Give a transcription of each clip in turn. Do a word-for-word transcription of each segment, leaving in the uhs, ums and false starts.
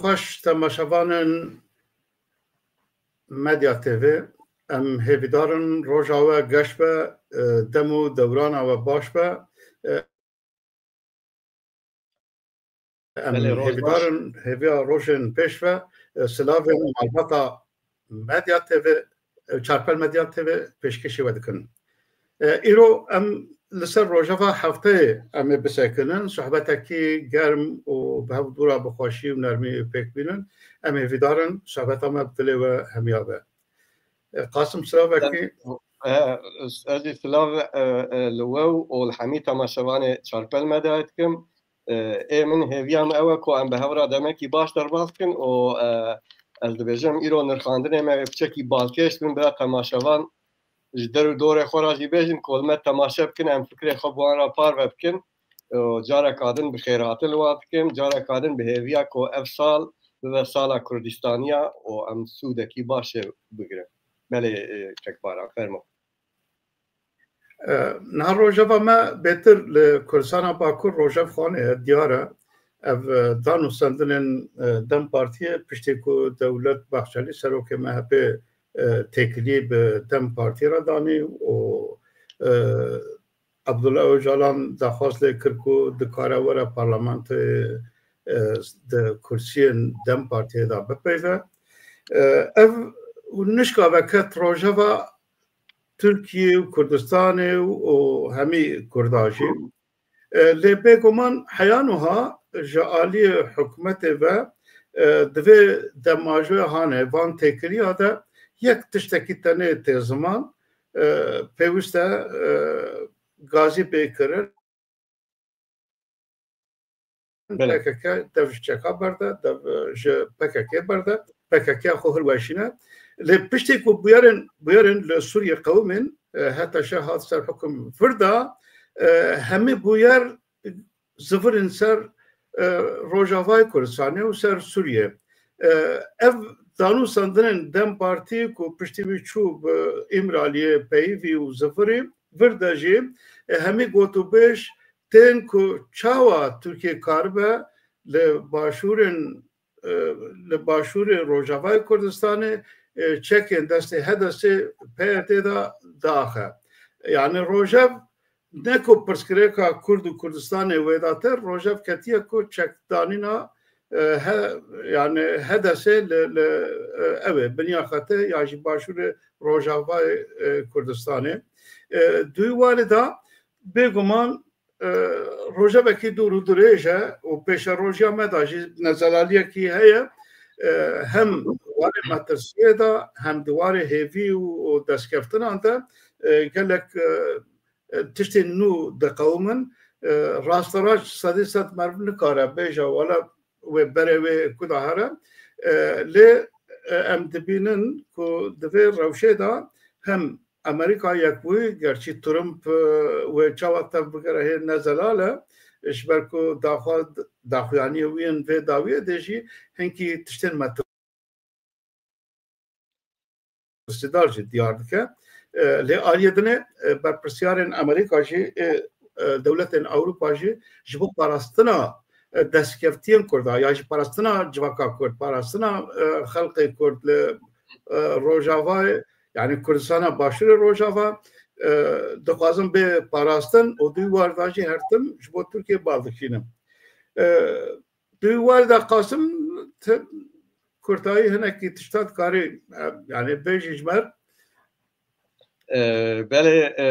Xweş temaşevanên Medya T V, em hêvîdar in roja we geş be, e, dem û dewrana we baş be. E, em Belê, roj hêvîdar baş. in hêviya rojên pêş ve, e, silavên malbata Medya T V, e, Çarpel Medya T V pêşkêşî we dikin. E, îro em li ser rojeva hefteyê em ê bisekinin, sohbetekî germ û bi hev dûra bi xweşî û nermî pêk bînin. Em hêvîdar in sohbeta me bi dilê we hemiya be. E, Qasim, silavekî. E, ez jî silav, e, e, li we û li hemî temaşevanê Çarpel Medyayê dikim. E, ê min hêviya min ew e ku em bi hev re demekî baş derbas bikin û, e, ez dibêjim îro nirxandinê me wê piçekî balkêş bin, bila temaşevan ji der û dorê xwe re jî bêjin ku li me temaşe bikin, em fikrê xwe bi wan re parve bikin. Û careka din bi xêrhatin li wan dikim, careka din bi hêviya ku ev sal bibe sala Kurdistaniya û em sûdekî baş ê bigirin. Belê, e, Kek Baran, fermo. E, niha rojeva me bêtir li Kurdistana Bakur rojev xanê ye, diyar e. Ev, e, danûstendinên, e, DEM Partiyê piştî ku Dewlet Bahçelî, serokê M H P, e, têkiliyê bi DEM Partiyê re danî û, e, Abdullah Ocalan daxwaz lê kir ku dikare were parlamentoyê, e, di kursiyên DEM Partiyê de bipeyve. E, ev nişka veket rojeva Tirkiye û Kurdistanê û, û hemî Kurda jî. E, lê bêguman heya nuha ji aliyê hikûmetê ve, e, divê demajoya hane van têkiliya de yek tiştekî tenê tê ziman, e, pêwîst e, e, gazî bê kirin. Belê. P K K dev ji çeka berde, dev, e, ji P K K berde. P K K xwe hilweşîne. Lê piştî ku bûyerên, bûyerên li Sûriyê qewimên, e, H T Ş hat ser hukum vir da, e, hemî bûyer zivirên ser, e, Rojavayê Kurdistanê û ser Sûriyê. E, ev danûstendinên DEM Partî ku piştî wî çû bi Îmraliyê peyivî û zivirî, vir de jî, e, hemî gotûbêj tên ku çawa Tirkiye karibe li başûrên, e, li başûrê Rojavayê Kurdistanê, e, çekên destê H D S'ê P Y D'ê de daxe. Yani rojev ne ku pirsgirêka Kurd û Kurdistanê wêdate, rojev ketiye ku çekdanîna, e, he, yani H D S'ê li, li, e, ew ê, Binya Xetê ya jî başûrê Rojavayê, e, Kurdistanê. E, di wî warê de bêguman, e, rojevekî dûr û dirêj e û pêşerojiya me de jî nezelaliyekî heye. E, hem warê metirsiyê de hem di warê hêvî û, û destkeftinan de, e, gelek, e, e, tiştên nû diqewimin. E, rasterast sedî sed meriv nikare bêje wele wê berê wê ku de here. E, lê, e, em dibînin ku di vê rewşê de hem Amerîka Yekbûyî, gerçî Trump, e, wê çawa tev bigere hê ne zelal e, ji ber ku daxwa-, daxuyaniyê wî yên vê dawiyê de jî hinkî tiştên metirsîdar jî diyar dike. E, lê aliyê dinê, e, berpirsiyarên Amerîka jî, e, e, dewletên Ewropa jî ji bo parastina, e, destkeftiyên Kurda ya jî parastina civaka Kurd, parastina, e, xelkê Kurd li, e, Rojavayê, yani Kurdistana Başûrê Rojava, e, dixwazin bê parastin û di wî war de jî her tim ji bo Tirkiye bal dikişînin. E, Di wî warî de Qasim, ti kurtayî hinekî tişta dikarî, e, yani bêjî ji me re? E, belê, e,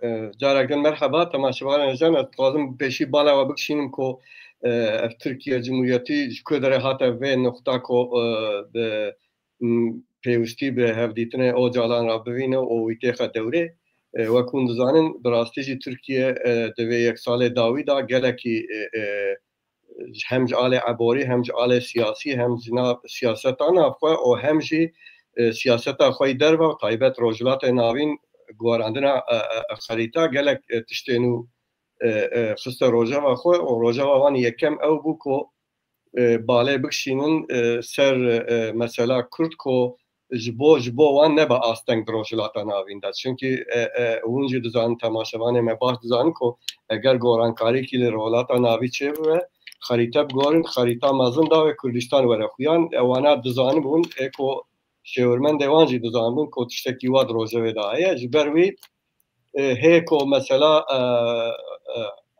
e, carek din merheba, temaşevanên hêja, ez dixwazim pêşî bala we bikişînim ku, e, ev Tirkiye Cumhuriyetî ji ku derê hate vê nuqta ku, e, bi, m, pêwîstî bi hevdîtinê Ocalan re bivîne û wî têxe dewrê. E, wek hûn dizanin, bi rastî jî Tirkiye, e, di vê yek salê dawî de gelekî, e, e, hem ji alê eborî, hem ji alê siyasî, hem ji nav siyaseta navxwe û hem jî, e, siyaseta xwe yî derve û taybet Rojhilatê Navîn guherandina, e, e, e, xerîta gelek, e, tiştên nû, e, e, xiste rojeva xwe û rojeva wan yekem ew bû ku, e, balê bikişînin, e, ser, e, mesela Kurd ku ji bo, ji bo wan nebe asteng di Rojhilata Navîn de. Çunkî, e, e, hûn jî dizanin, temaşevanê me baş dizanin ku eger gorankarîkî li Rojhilata Navî çêbibe, xerîte bigorin, xerîta mezin da wê Kurdistan were xuyan. Ewana dizanibûn, ê ku şêwirmendê wan jî dizanibûn ku tiştekî wa di rojevê de heye. Ji ber wî, e, hê ku mesela, e, e,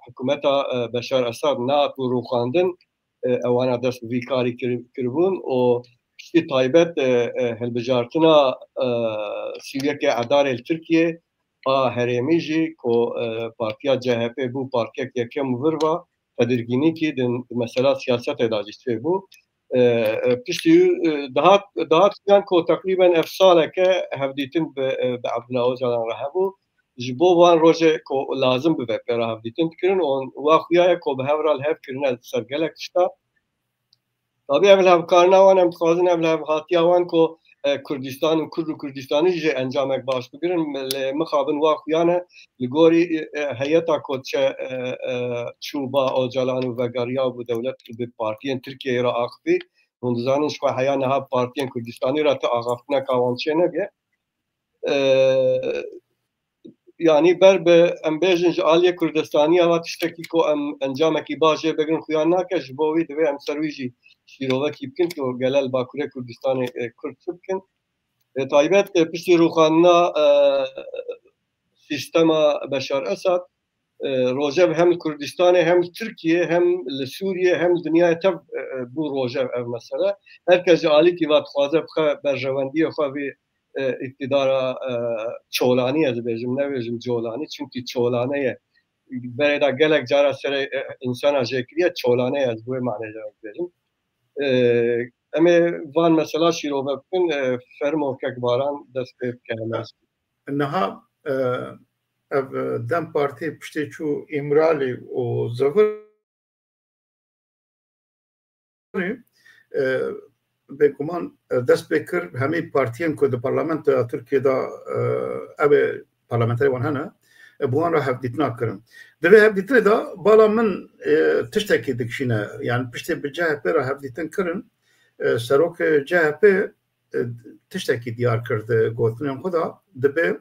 hikûmeta, e, Beşar Esad nehatbû rûxandin, e, ewana dest bi vî karî kir-, kiribûn û piştî taybet, e, e, hilbijartina, e, sî û yekê Edarê li Tirkiyê a herêmî jî ku, e, partiya C H P bû partiyek yekem û vir va, tedirgînîkî di, di mesela siyasetê de jî çêbû. E, e, piştî, e, dihat, dihat xuyan ku teqrîben ev saleke hevdîtin bi, e, bi Abdullah Ocalan re hebû. Ji bo van rojê ku lazim bibe pê re hevdîtin dikirin û wa xuya ye ku bi hev re li hev kirine li ser gelek tişta. Tabî ev lihevkarina wan, em dixwazin ev lihevhatiya wan ku, e, Kurdistan û Kurd û Kurdistanî jî encamek baş bigirin, lê mixabin wa xuya ne, li gorî, e, heyeta ku çe, e, e, çû ba Ocalan û vegeriya û bi dewlet û bi partiyên Tirkiyeyê re axivî, hûn dizanin ji xwe heya niha bi partiyên Kurdistanî re ti axaftineka wan çênebe. E, yanî ber bi, em bêjin, ji aliyê Kurdistaniya va tiştekî ku em encamekî baş jê bigirin xuya nake, ji bo wî divê em ser wî jî şîrovekî bikin ku gele li Bakurê Kurdistanê, e, Kurd çi bikin. E, taybet, e, piştî rûxandina, e, sîstema Beşar Esad, e, rojev hem li Kurdistanê, hem li Tirkiyê, hem li Sûriyê, hem li dinyayê tev, e, e, bû rojev ev mesele. Her kes ji alîkî va dixwaze bixe berjewendiyê xwe vî, e, îktidara, e, çolanî, ez dibêjim, nebêjim colanî, çimkî çolane ye. Berê de gelek cara serê, e, însana jê kiriye, çolane ye, ez bi wê manê de dibêjim. E, em ê van mesela şîrove bikin, e, fermo kek Baran dest pê bike hemen. Niha, e, ev, e, DEM Partî piştê çû Îmralî û Zivir, e, bêguman, e, dest pê kir hemî partiyên ku di parlamentoya Tirkiyê de, e, ev ê parlamenterê wan hene, e, bi wan re hevdîtina kirin. Di vê hevdîtinê de bala min, e, tiştekî dikişîne, yani piştê bi C H P re hevdîtin kirin, e, serokê C H P, e, tiştekî diyar kir di gotinên xwe de, dibê,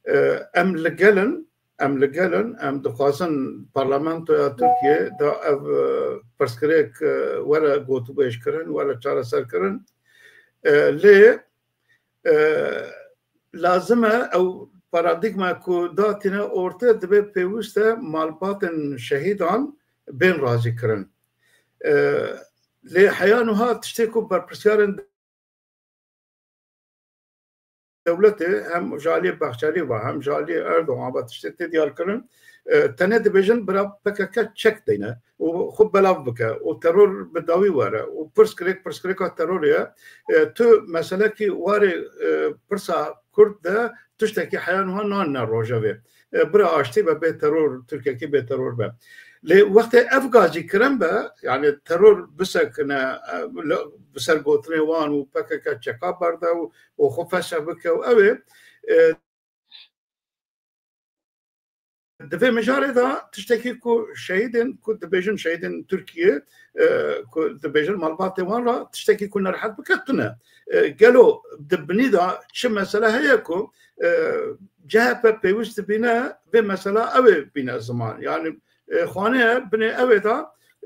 e, em li gel in, em li gel in, em dixwazin parlamentoya Tirkiyê de ev, e, pirsgirêk, e, were gotûbêj kirin, were çareser kirin. E, lê, e, lazim e ew paradîgma ku datîne orte, dibê pêwîst e malbatên şehîdan bên razî kirin. E, lê heya nuha tiştê ku berpirsyarên dewletê hem ji aliyê Baxçelî ve hem ji aliyê Erdogan ve tiştê tê diyarkirin, e, tenê dibêjin bira P K K çek deyne û xwe belav bike û teror bi dawî were û pirsgirêk pirsgirêka terorê ye. E, tu meselekî warê, e, pirsa Kurd de tiştekî heya niha nanine rojevê. E, bira aştî be, bê teror, Tirkiyekî bê teror be. Lê wextê ev gazî kirin be, yani teror bisekine, e, li, bi ser gotinê wan û P K K çeka berde û, û xwe fesih bike û ew ê, e, di vê mijarê de tiştekî ku şehîdên, ku dibêjin şehîdên Tirkiyê, e, ku dibêjin malbatê wan re tiştekî ku nerehet bike tune. E, gelo di binî de çi mesele heye ku, e, C H P pêwîst dibîne vê mesela ew ê bîne ziman? Yani, e, xaneye binê ew ê de,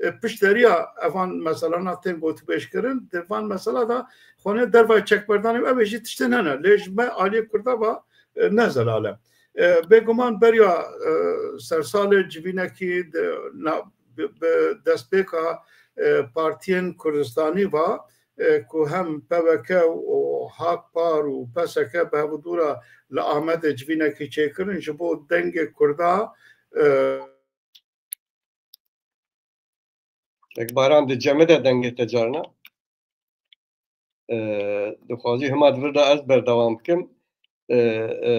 e, pişteriya evan meselana tên gotûbêj kirin, di van mesela de xaneye dervayê çekberdanê ew ê jî tiştên hene. Lê ji me aliyê Kurda va, e, ne zelal e. E, bêguman beriya, e, sersalê civînekî di na-, bi, bi destpêka, e, partiyên Kurdistanî va, e, ku hem P W K û Hakpar û P S K bi hev û dû re li Amedê civînekî çêkirin ji bo dengê Kurda, e, Kek Baran, di cemê de dengê te carna. E, dixwazî hima di vir de ez berdewam bikim. E, e,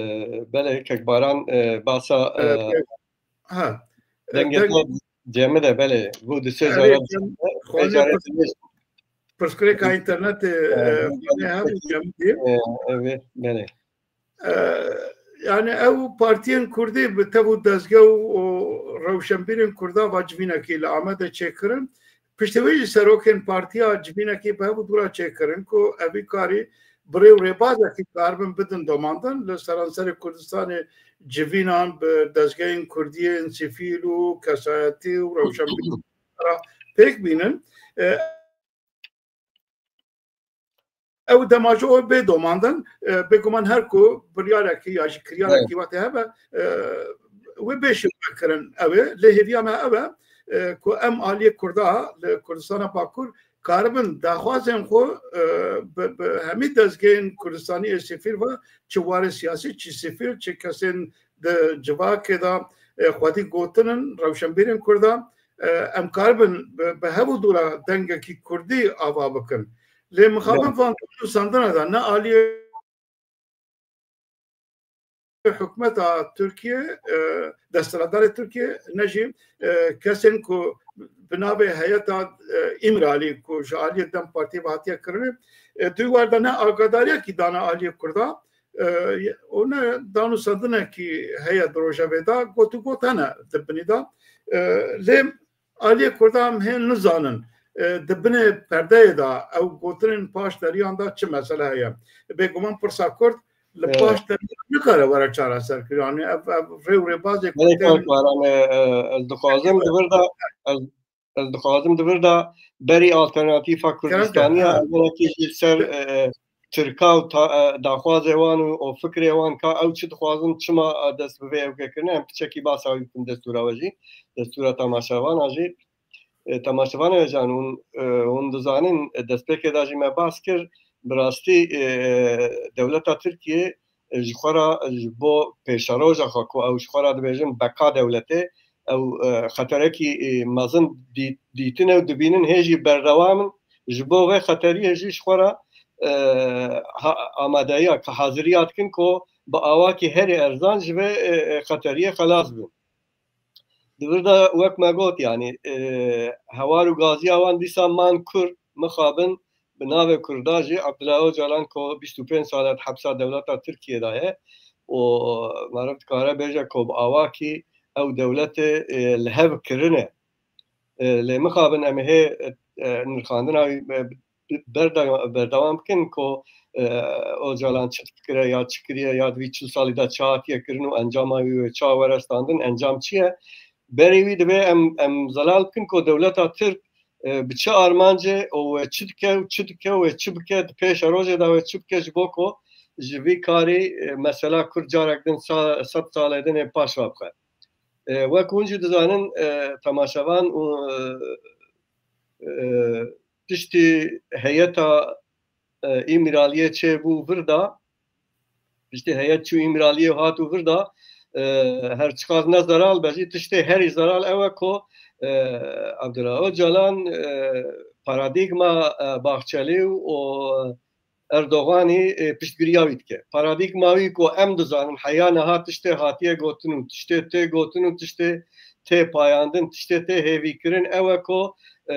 belê, Kek Baran, e, basa, e, e, ha, e, dengê deng- te cemê de, belê. Bû di sê, erê, cara cem-, xanê vê carê pir-, pirsgirêka înternetê, e, e, xanê hem cem diye. E, evet, belê. E, yani ew partiyên Kurdî bi tev û dezge û, û rewşenbîrên Kurda va civînekî li Amedê çêkirin. Piştî wê jî serokên partiya civînekî bi hev û dû re çêkirin ku evî karî bi rê û rêbazekî karibin bidin domandin li seranserê Kurdistanê civînan bi dezgehên Kurdiyên sivîl û kesayetî û rewşenbîr re pêk bînin. E, ew dema ji we bê domandin, e, bêguman her ku biryarekî ya jî kiryarekî wate hebe, e, wê bê şivekirin ew ê. Lê hêviya me ew e, e, ku em aliyê Kurda li Kurdistana Bakur karibin daxwazên xwe, e, bi, bi hemî dezgehên Kurdistanî ê sivîl ve, çi warê siyasî, çi sivîl, çi kesên di civakê de, e, xwedî gotinin, rewşenbîrên Kurda, e, em karibin bi, bi hev û dû re dengekî Kurdî ava bikin. Lê mixabin van nusandina de ne aliyê hikûmeta Tirkiye, e, desthilatdarê Tirkiye, ne jî, e, kesên ku bi navê heyeta, e, Îmralî ku ji aliyê DEM Partiyê ve hatiye kirinê, e, di wî war de ne agadariyekî dane aliyê Kurda, e, û ne danûsandinekî heye di rojevê de, got û got hene di binî de. E, lê aliyê Kurda em hê nizanin, e, di binê perdeyê de ew gotinên paş deriyan de çi mesele heye. Bêguman pirsa Kurd li Evet. paş deriyan nikare were çareserkirin. Yani ev, ev rê û rêbazê Belê Kurdên Kar Baran, e, e, ez dixwazim di vir de, ez, ez dixwazim di vir de berî alternatîfa Kurdistaniya, ha. ez hinekî jî ser, e, e, Tirka û ta-, e, daxwazê wan û, û fikrê wan ka ew çi dixwazin, çima, e, dest bi vê ewke kirine, em piçekî basa wî bikim destûra we jî, destûra temaşevana jî. E, temaşevanê hêjan, hûn, e, hûn dizanin, e, destpêkê de jî me bas kir, bi rastî, e, dewleta Tirkiyê, e, ji xwe re, e, ji bo pêşeroja xwe ku ew ji xwe re dibêjin beqa dewletê, ew, e, xeterekî, e, mezin dî-, dîtine û dibînin hê jî berdewam in. Ji bo vê xeteriyê jî ji xwe re, e, ha-, amadeya, haziriya dikin ku bi awakî herî erzan ji vê, e, e, xeteriyê xelas bin. Di vir de wek me got, yanî, e, hewar û gaziya wan dîsa man kur, mixabin bi navê Kurda jî Abdullah Ocalan ku bîst û pênc sal e di hepsa dewleta Tirkiyê de ye û meriv dikare bêje ku bi awakî ew dewletê, e, li hev kirine. E, lê mixabin em ê hê, e, e, nirxandina wî, e, berda-, berdewam bikin ku, e, Ocalan çi dikire ya çi kiriye ya di vî çil salî de çi hatiye kirin û encama wî wê çawa were standin, encam çi ye? Berê wî divê em, em zelal bikin ku dewleta Tirk, e, bi çi armancê û wê çi dike û çi dike û wê çi bike, di pêşerojê de wê çi bike ji bo ku ji vî karî, e, mesela Kurd carek din sa-, sed salê din ê paş ve bixe. E, wek hûn jî dizanin, e, temaşevan û, e, e, piştî heyeta, e, Îmraliyê çêbû vir de, piştî heyet çû Îmraliyê hat û vir de, e, her çiqas ne zeral be jî, tiştê herî zeral ew e ku, e, Abdullah Ocalan, e, paradîgma, e, Bahçelî û Erdoganî, e, piştgiriya wî dike. Paradîgma wî ku em dizanin heya niha tiştê hatiye gotin û tiştê tê gotin û tiştê tê payandin, tiştê tê hêvîkirin ew e ku, e,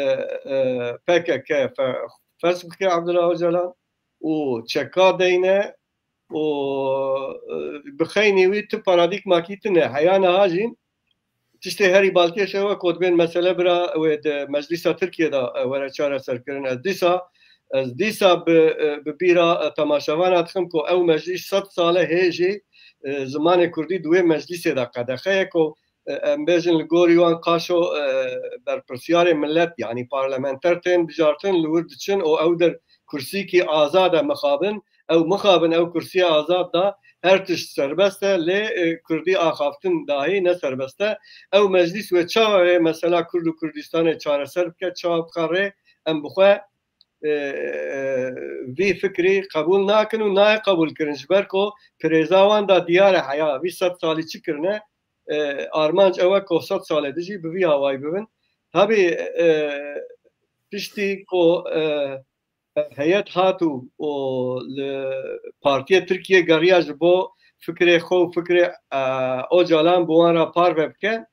e, P K K fe-, fesk bike Abdullah Ocalan û çeka deyne û, e, bi xeynî wî tu paradîgmakî tune. Heya niha jî tiştê herî balkêş ew e ku dibên mesele bira wê di meclîsa Tirkiyê de, e, were çareserkirin. Ez dîsa, ez dîsa bi, e, bi bîra, e, temaşevana dixim ku ew meclîs sed sal e hê jî, e, zimanê kurdî di wê meclîsê de qedexe ye ku, e, em bêjin li gorî wan qaşo, e, berpirsiyarê millet, yanî parlamenter tên bijartin, li wir diçin û ew der kursîkî azad e mixabin, ew mixabin ew kursiya azad da, her tişt serbest e, lê, e, kurdî axaftin dahî ne serbest e. Ew meclîs wê çawa wê mesela Kurd û Kurdistanê çareser bike, çawa bixwe rê, em bi xwe, e, e, vî fikrî qebûl nakin û nayê qebûl kirin, ji ber ku pirêza wan da diyar e heya vî sed salî çi kirine, e, armanc ew e ku sed salê dijî bi vî awayî bibin. Tabî, e, piştî ku, e, heyet hat û, û li Partiya Tirkiye geriya ji bo fikrê xwe û fikrê, e, Ocalan bi wan re parve bike.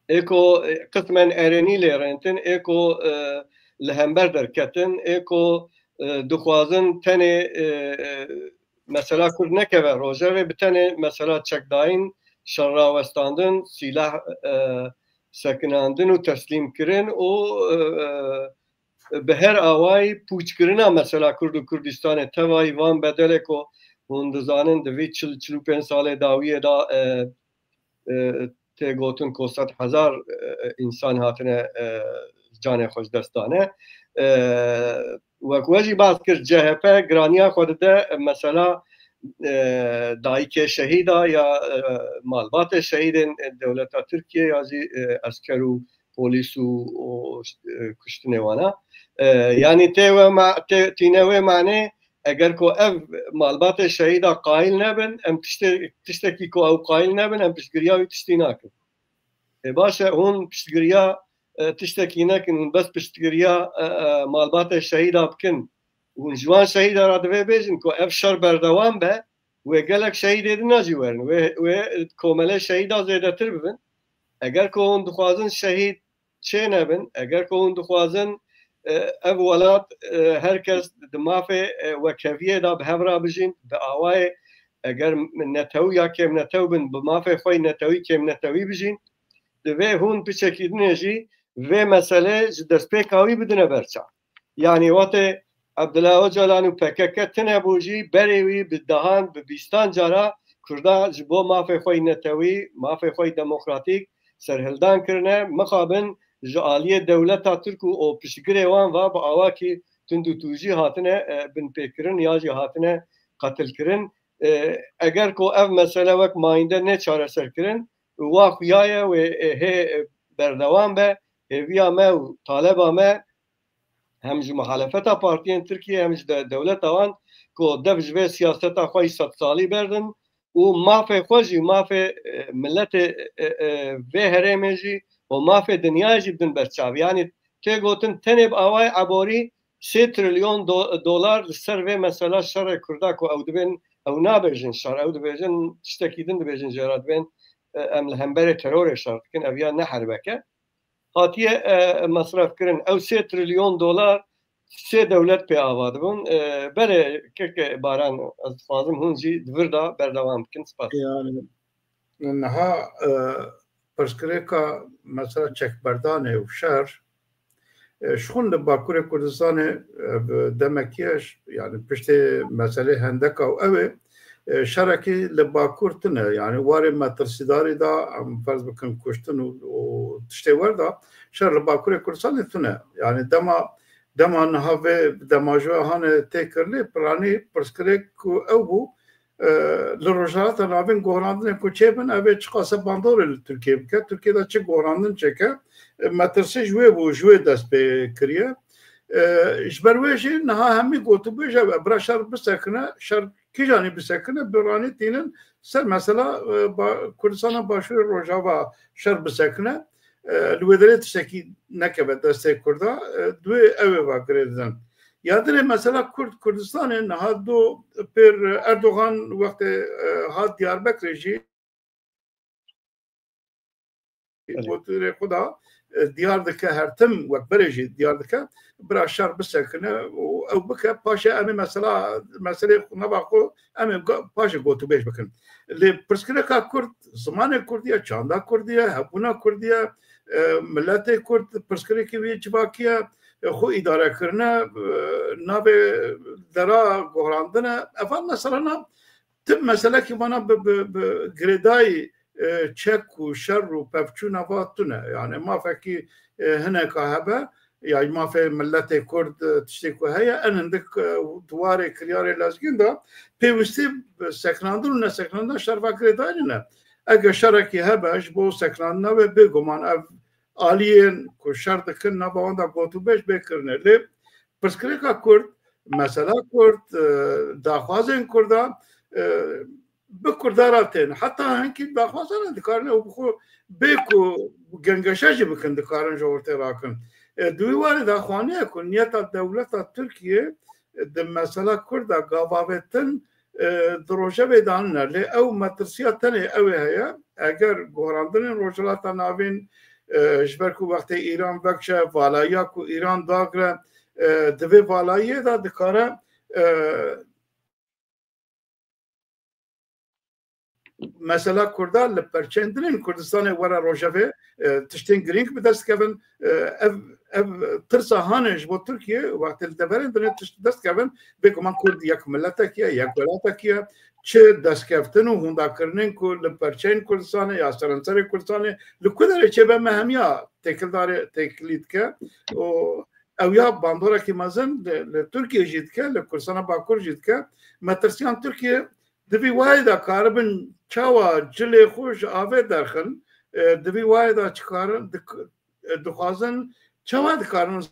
Ê ku, e, qismen erênî lê rêntin, ê ku, e, li hember derketin, ê ku, e, dixwazin tenê, e, e, mesela Kurd nekeve rojevê, bi tenê mesela çekdayîn, şerrawestandin, sîlah, e, sekinandin û teslîmkirin û, e, e, bi her awayî pûçkirina mesela Kurd û Kurdistanê tevayî van bedelê ku hûn dizanin di vî çil, çil û pênc salê dawiyê de, e, e, tê gotin ku sed hezar, e, însan hatine, e, canê xwe ji dest dane. E, wek we jî bas kir, C H P giraniya xwe dide, e, mesela, e, dayikê şehîda ya, e, malbatê şehîdên, e, dewleta Tirkiye ya jî, e, esker û polîs û, û, e, kuştinê wana. E, yanî tê we ma-, tê-, tîne wê manê, eger ku ev malbatê şehîda qayîl nebin, em tiştê-, tiştekî ku ew qayîl nebin, em piştgiriya wî tiştî nakin. E, baş e, hûn piştgiriya, e, tiştekî nekin, hûn bes piştgiriya, e, e, malbatê şehîda bikin. Hûn ji wan şehîda re divê bêjin ku ev şer berdewam be, wê gelek şehîdê din jî werin. Wê, wê komelê şehîda zêdetir bibin. Eger ku hûn dixwazin şehîd çê nebin, eger ku hûn dixwazin, e, ev welat, e, her kes di mafê, e, wekheviyê de bi hev re bijîn, bi awayê eger netew ya kêmnetew bin, bi mafê xwe yî netewî kêmnetewî bijîn, divê hûn piçekî dinê jî vê meselê ji destpêka wî bidine ber çav. Yanî wextê Abdullah Ocalan û P K K tune bû jî, berê wî bi dehan, bi bîstan cara Kurda ji bo mafê xwe yî netewî, mafê xwe yî demokratîk serhildan kirine. Mixabin ji aliyê dewleta Tirk û, û piştgirê wan ve bi awakî tund û tûjî hatine, e, binpêkirin ya jî hatine qetilkirin. E, eger ku ev mesele wek mayînde nê çareserkirin, wa xuya ye wê, e, hê, e, berdewam be, hêviya me û taleba me hem ji muhalefeta partiyên Tirkiye hem ji de-, dewleta wan ku dev ji vê siyaseta xwe yî sedsalî berdin û mafê xwe jî, mafê, e, miletê, e, e, vê herêmê jî û mafê dinyayê jî bidin ber çav. Yanî tê gotin tenê bi awayê eborî sê trilyon do-, dolar li ser vê mesela şerê Kurda ku ew dibên, ew nabêjin şer, ew dibêjin tiştekî din dibêjin jê re, dibên, e, em li hemberê terorê şer dikin, ev ya ne herbek e. Hatiye, e, mesref kirin. Ew sê trilyon dolar sê dewlet pê ava dibin. E, berê keke Baran, ez dixwazim hûn jî di vir de berdewam bikin. Spas. Yani, niha, e, pirsgirêka mesela çekberdanê û şer, e, ji xwe li Bakurê Kurdistanê, e, bi demekî ye, yani piştê meselê hendeka û ew ê, e, şerekî li Bakur tune. Yani warê metirsîdarî de, em ferz bikin kuştin û, û tiştê wer de, şer li Bakurê Kurdistanê tune. Yani dema, dema niha vê demajoya hane tê kirinê, piranî pirsgirêk ku ew bû, e, li Rojhilata Navîn gohrandinê ku çêbin, ev ê çiqas e bandorê li Tirkiye bike, Tirkiye de çi gohrandin çêke, e, metirsî ji wê bû, ji wê dest pê kiriye. E, ji ber wê jî niha hemî gotûbêj ev e, bira şer bisekine, şer kîjanî bisekine, biranî tînin ser mesela, e, ba-, Kurdistana Başûrê Rojava şer bisekine, e, li wê derê tiştekî nekeve destê Kurda, e, divê ew ê va girê didin. Ya dinê mesela Kurd, Kurdistanê niha do pêr Erdogan wextê, e, hat Diyarbekirê jî Belê. Gotirê xwe da, e, diyar dike, her tim wek berê jî diyar dike, bira şer bisekine û ew bike, paşê em ê mesela, meselê xwe nava xwe em ê ga-, paşê gotûbêj bikin. Lê pirsgirêka Kurd, zimanê Kurdî ye, çanda Kurdî ye, hebûna Kurdî ye, e, miletê Kurd pirsgirêkê wî civakî ye, e, xwe îdare kirine, e, navê dera gohrandine. Evan meselana Tim meselekî vana bi, bi, bi girêdayî, e, çek û şer û pevçûna va tune. Yani mafekî, e, hineka hebe, ya mafê miletê Kurd, e, tiştê ku heye, en hindik, e, di warê kiryarê lezgîn de pêwîstî bi sekinandin û nesekinandina şer va girêdayî nîne. Eger şerekî hebe ji bo sekinandina wê, bêguman ev aliyên ku şer dikin nava wan de gotûbêj bê kirine. Lê pirsgirêka Kurd, mesela Kurd, e, daxwazên Kurda, e, bi Kurda re tên. Heta hinkî daxwazan dikarin ew bi xwe bê ku gengeşe jî bikin, dikarin ji ortê rakin. E, di wî warê de xaniye ku niyeta dewleta Tirkiye, e, di mesela Kurda gavavêtin, e, di rojevê de anîne. Lê ew metirsiya tenê ew ê heye, eger gohrandinên Rojhilata Navîn, e, ji ber ku wextê Îran vekşe, valayiya ku Îran dagre, e, di vê valayiyê de dikare, e, mesela Kurda li perçeyên din ên Kurdistanê were rojevê, e, tiştên girîng bi dest dikevin. E, ev, ev tirsa hane ji bo Tirkiye, wextê li deverên din ê tişt bi dest dikevin, bêguman Kurd yek miletekî ye, yek welatekî ye. Çi destkeftin û hûndakirinên ku li perçeyên Kurdistanê ya seranserê Kurdistanê li ku derê çêbe, me hemiya têkildarê, têkilî dike û ew ya bandorekî mezin li, li Tirkiye jî dike, li Kurdistana Bakur jî dike. Metirsiyan Tirkiye di vî wayê de karibin çawa cilê xwe ji avê derxin, e, di vî wayê de çi karin dik-, e, dixwazin, çawa dikarin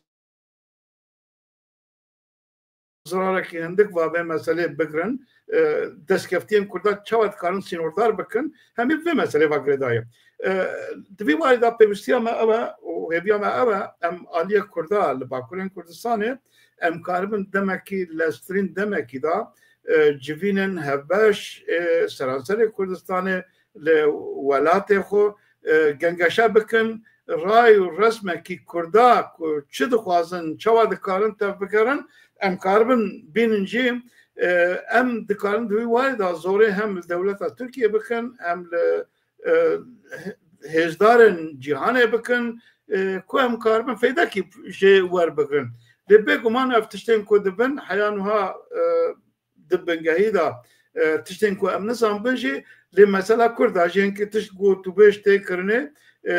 zirarekî hindik va vê meselê bigirin, e, destkeftiyên Kurda çawa dikarin sînordar bikin, hemî vê meselê va girêdayî. E, di vî wayê de pêwîstiya me ew e û hêviya me ew e, em aliyê Kurda li Bakurên Kurdistanê, em karibin demekî leztirîn demekî de, e, civînin hevbeş, e, seranserê Kurdistanê li welatê xwe, e, gengeşe bikin, ray û resmekî Kurda ku çi dixwazin, çawa dikarin tevbigerin, em karibin bînin jî, e, em dikarin di wî wayê de zorê hem li dewleta Tirkiye bikin, hem li, e, hêzdarên cîhanê bikin, e, ku em karibin feydekî jê werbigirin. Lê bêguman ev tiştên ku dibin heya niha, e, di bingehî de, e, tiştên ku em nizanbin jî, lê mesela Kurda jî hinkî tişt gotûbêj tê kirinê, e,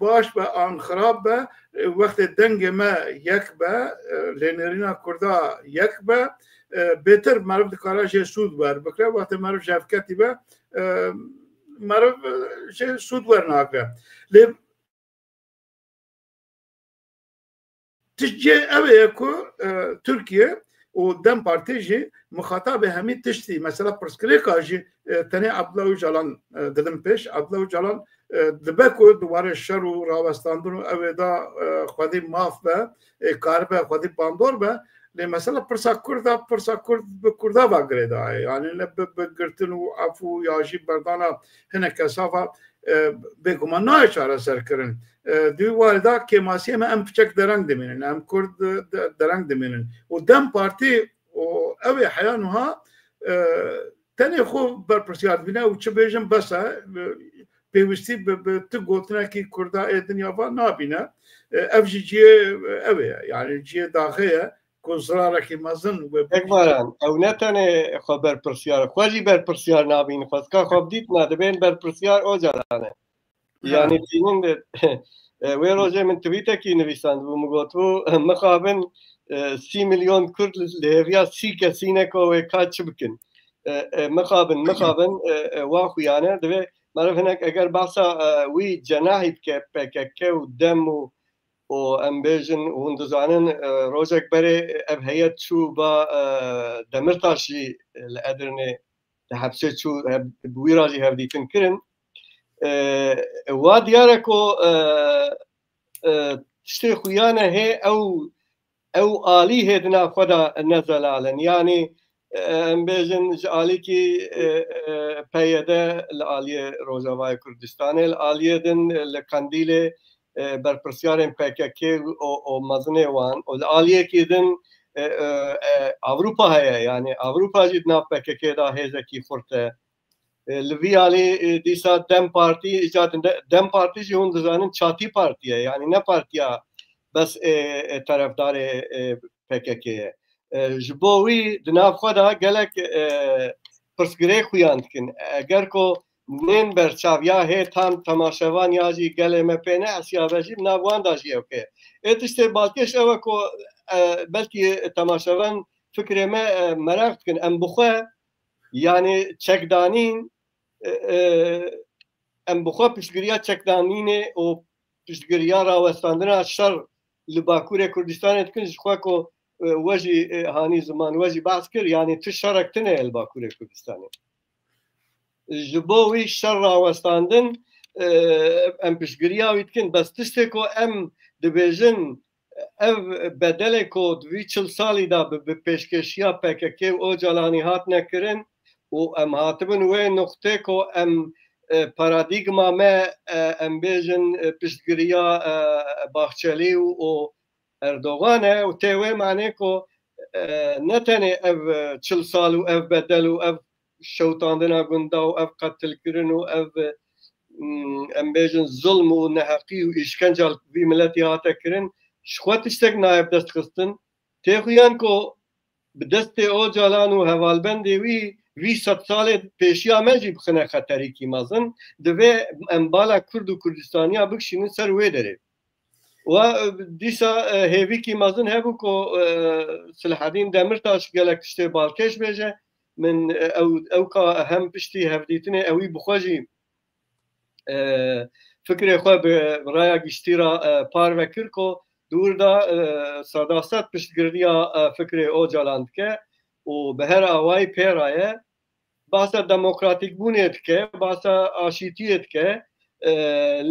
baş be an xirab be, e, wextê dengê me yek be, e, lê nêrîna Kurda yek be, e, bêtir meriv dikare jê sûd werbigire. Wextê meriv ji hev ketî be, e, meriv, e, jê sûd wernagire. Lê tişt cê ew ê ye ku, e, Tirkiye û DEM Partî jî mixatabê hemî tiştî, mesela pirsgirêka jî, e, tenê Abdullah Ocalan, e, didim pêş. Abdullah Ocalan, e, dibe ku di warê şer û rawestandin û ew ê da, e, xwedî maf be, e, karibe xwedî bandor be. Lê mesela pirsa Kurd a, pirsa Kurd bi Kurda va girêdayê. Yani ne bi, bi girtin û efû ya jî berdana hinek kesa va, e, bêguman nayê çareserkirin. E, di wî warê de kêmasiyê me em piçek dereng dimînin. Em Kurd de, dereng dimînin. Û DEM Partî û ew ê heya nuha, e, tenê xwe berpirsiyar dibîne û çi bêjin bes e. E, pêwîstî bi, bi ti gotinekî Kurda ê dinya va nabîne. E, ev jî cihê, e, ew ê ye. Yani cihê daxê ye ku zirarekî mezin wê Ekbaran, ew ne tenê xwe berpirsiyar, xwe jî berpirsiyar nabînin. Xwezka xwe bidît, na dibên berpirsiyar Ocalan e. Ha. Yani tînin de, e, wê rojê min tweetekî nivîsandibû, min gotibû, mixabin, e, sî milyon Kurd li hêviya sî kesî ne ku wê ka çi bikin. E, e, mixabin, mixabin, e, e, wa xuyane, divê meriv hinek eger behsa, e, wî cenahî bike P K K û DEM û û em bêjin, hûn dizanin, e, rojek berê ev heyet çû ba, e, Demirtaş jî li Edirnê di hepsê çû, hev-, bi wî re jî hevdîtin kirin. E, wa diyar e ku, e, e, tiştê xuya ne hê ew, ew alî hê di nav xwe de ne zelal in. Yanî, e, em bêjin ji alîkî, e, e, P Y D li aliyê Rojavayê Kurdistanê, li aliyê din li Qendîlê, e, berpirsiyarên P K K û, û mezinê wan û li aliyekî din, e, e, e, Ewropa heye, yani Ewropa jî di nav P K K de hêzekî xurt e. E, li vî alî, e, dîsa DEM Partî, îca di-, DEM Partî jî hûn dizanin çatî partî ye, yani ne partiya bes, e, e, terefdarê, e, P K K ye. E, ji bo wî di nav xwe de gelek, e, pirsgirêk xuyan dikin. Eger ku nên berçav ya hê tam temaşevan ya jî gelê me pê nehesiyabe jî, nav wan da jî ew heye. Ê tiştê balkêş ew e ku, e, belkî temaşevan fikrê me, e, meraq dikin. Em bi xwe, yani çekdanîn, e, e, em bi xwe piştgiriya çekdanînê û piştgiriya rawestandina şer li Bakurê Kurdistanê dikin, ji xwe ku, e, we jî, e, hanî ziman, we jî behs kir, yanî tu şerek tune ye li Bakurê Kurdistanê. Ji bo wî şer rawestandin, e, em piştgiriya wî dikin, bes tiştê ku em dibêjin, ev bedelê ku di vî çil salî de bi, bi pêşkêşiya P K K û Ocalanî hatine kirin û em hatibin wê nuqtê ku em, e, paradîgma me, e, em bêjin, e, piştgiriya, e, Bahçelî û, û Erdogan e û tê wê manê ku, e, ne tenê ev, e, çil sal û ev bedel û ev şewtandina gunda û ev qetilkirin û ev, mm, em bêjin, zulm û neheqî û îşkenca li vî miletî hate kirin, ji xwe tiştek nayê bi dest xistin. Tê xuyan ku bi destê Ocalan û hevalbendê wî vî sedsalê pêşiya me jî bixine xeterîkî mezin, divê em bala Kurd û Kurdistaniya bikişînin ser wê derê. Wa, e, dîsa, e, hêvîkî mezin hebû ku, e, Silahedîn Demirtaş gelek tiştê balkêş bêje. Min, e, ew, ew ka hem piştî hevdîtinê ewî bi xwe jî, e, fikrê xwe bi raya giştî re, e, parve kir ku di wir de, e, sedased piştgiriya, e, fikrê Ocalan dike û bi her awayî pê re ye. Bahsa demokratîkbûnê dike, bahsa aşîtiyê dike, e,